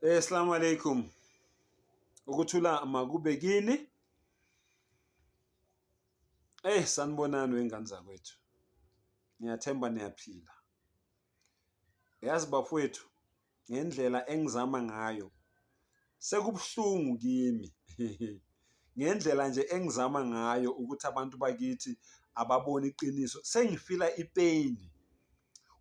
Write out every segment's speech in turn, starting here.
Assalamu alaikum. Ukuthula makube kini. Sanibonani wengane zakwethu. Ngiyathemba niyaphila. Yazi bafowethu, ngendlela engizama ngayo sekubuhlungu kimi ngendlela nje engizama ngayo ukuthi abantu bakithi ababone iqiniso, sengifila ipain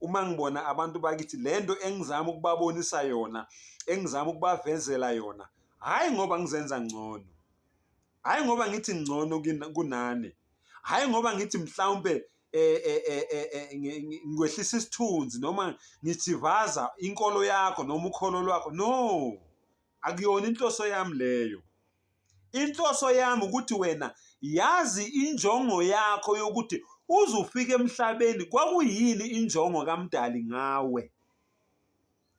uma ngibona abantu bakithi le nto engizama ukubabonisa yona, engizama ukubavezela yona, hhayi ngoba ngizenza ngcono, hhayi ngoba ngithi ngcono kunani, hhayi ngoba ngithi mhlawumpe ngikwehlisa isithunzi noma ngijivaza inkolo yakho noma ukholo lwakho. No, akuyona inhloso yami leyo. Inhloso yami ukuthi wena yazi injongo yakho yokuthi uze ufike emhlabeni kwakuyini injongo kaMdali ngawe.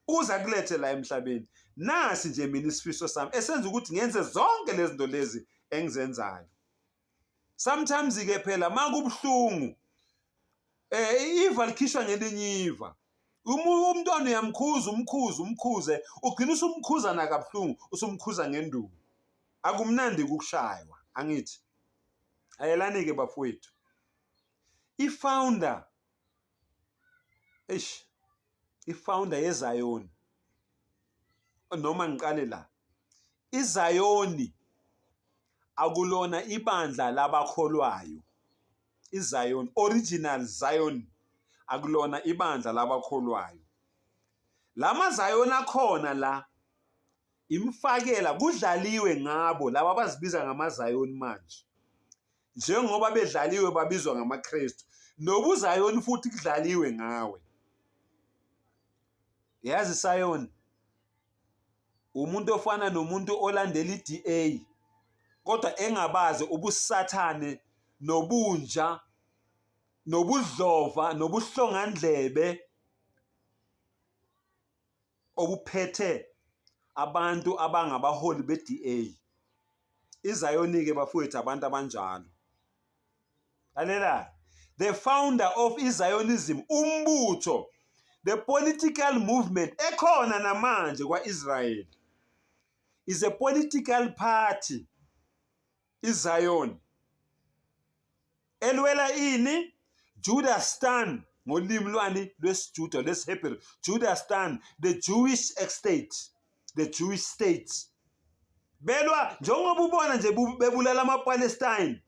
Uze akulethe la emhlabeni. Nasi nje mina isifiso sami esenza ukuthi ngenze zonke lezi zinto lezi engizenzayo. Sometimes ke phela makubuhlungu iva likhishwa ngelinye iva. Uma umntwana uyamkhuza umkhuze umkhuze ugcina usumkhuza nakabuhlungu usumkhuza ngenduku. Akumnandi ukushaywa angithi. Ayelani-ke bafowethu. I-founder eish i-founder yeZayoni noma ngiqale la iZayoni akulona ibandla labakholwayo. IZion, original Zion, akulona ibandla labakholwayo. Lama Zion akhona la imfakela kudlaliwe ngabo laba abazibiza ngamaZayoni manje. Njengoba bedlaliwe babizwa ngamaKristu. NobuZayoni futhi kudlaliwe ngawe. Yazi Sayoni umuntu ofana nomuntu olandela i-DA kodwa engabazi ubusathane nobunja nobudlova nobuhlongandlebe obuphethe abantu abangabaholi be-DA. IZayoni-ke bafowethu abantu abanjalo. Lalela, the founder of iZionism, umbutho, the political movement ekhona namanje kwa-Israel is a political party iZion elwela ini Judastan ngolimi lwani lwesiJuda lwesiHebheru Judastan the Jewish state, the Jewish state belwa njengoba ubona nje bebulala amaPalestine.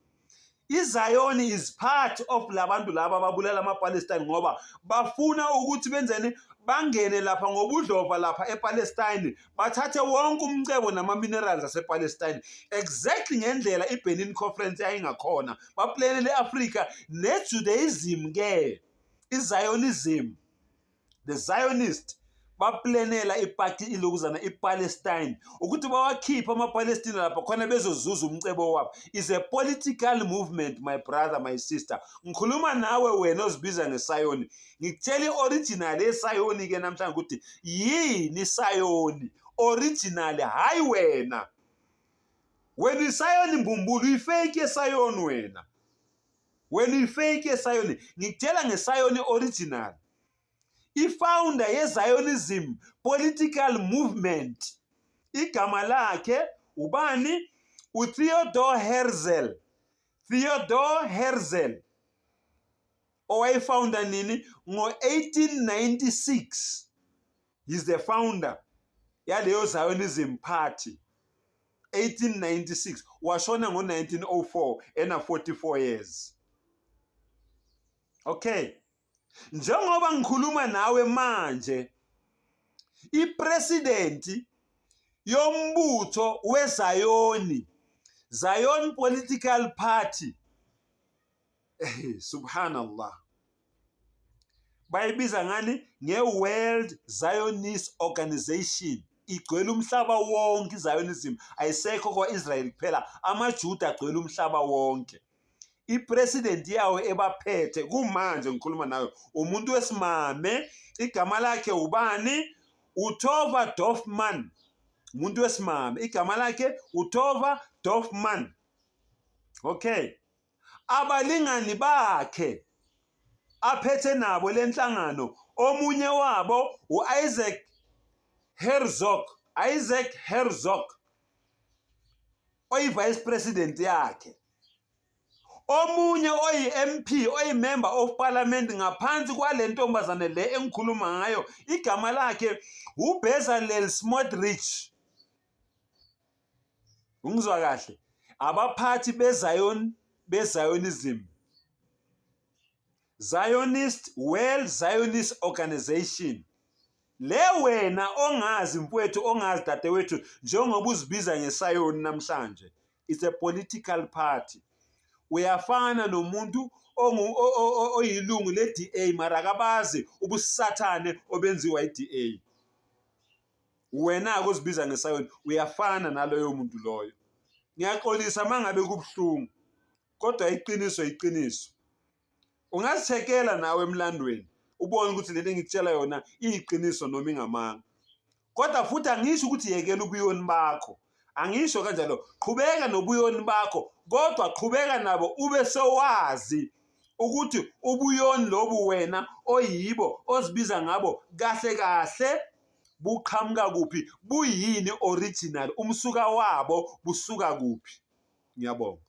IZayoni is part of labantu laba ababulala amaPalestine ngoba bafuna ukuthi benzeni, bangene lapha ngobudlova lapha ePalestine, bathathe wonke umcebo nama-minerals asePalestine exactly ngendlela iBerlin Conference yayingakhona. Baplanele e-Afrika ne-Judaism ke, iZionism, the Zionist baplanela ipati ilokuzana iPalestine ukuthi bawakhiphe amaPalestina lapha khona bezozuza umcebo wabo. Is a political movement, my brother, my sister. Ngikhuluma nawe wena ozibiza ngeSayoni, ngikutshela i-original yeSayoni ke namhlanje ukuthi yini iSayoni original. Hayi wena, wena iSayoni mbumbulu, uyifake yeSayoni wena, wena uyifake yeSayoni. Ngikutshela ngeSayoni original. I-founder ye-Zionism political movement igama lakhe ubani? UTheodor Herzl. Theodor Herzl owayifounder nini? Ngo-1896. He's the founder yaleyo Zionism party 1896, washona ngo-1904 ena 44 years. Okay, njengoba ngikhuluma nawe manje, ipresident yombutho weZayoni, Zion Political Party, subhanallah, bayibiza ngani? Nge-World Zionist Organization. Igcwele umhlaba wonke iZionism, ayisekho kwa-Israel kuphela, amaJuda agcwele umhlaba wonke. I-president yawo ebaphethe kumanje ngikhuluma nawe umuntu wesimame, igama lakhe ubani? uTova Dorfman. Umuntu wesimame igama lakhe uTova Dorfman. Okay, abalingani bakhe aphethe nabo lenhlangano, omunye wabo uIsaac Herzog. Isaac Herzog oyi-vice president yakhe omunye oyi-MP oyi-member of parliament ngaphansi kwale ntombazane le engikhuluma ngayo igama lakhe uBezalel Smotrich ungizwa kahle abaphathi beZion beZionism Zionist World Zionist Organization le wena ongazi mfowethu ongazi dadewethu njengoba uzibiza ngesayoni namhlanje it's a political party uyafana nomuntu oyilungu le-DA mara akabazi ubusathane obenziwa i-DA wena-ke ozibiza ngesayoni uyafana naloyo muntu loyo ngiyaxolisa uma ngabe kubuhlungu kodwa iqiniso iqiniso ungazithekela nawe emlandweni ubone ukuthi lento engikutshela yona iyiqiniso noma ingamanga kodwa futhi angisho ukuthi yekela ubuyoni bakho angisho kanjalo qhubeka nobuyoni bakho kodwa qhubeka nabo ube sewazi ukuthi ubuyoni lobu wena oyibo ozibiza ngabo kahle kahle buqhamuka kuphi buyini original umsuka wabo busuka kuphi ngiyabonga.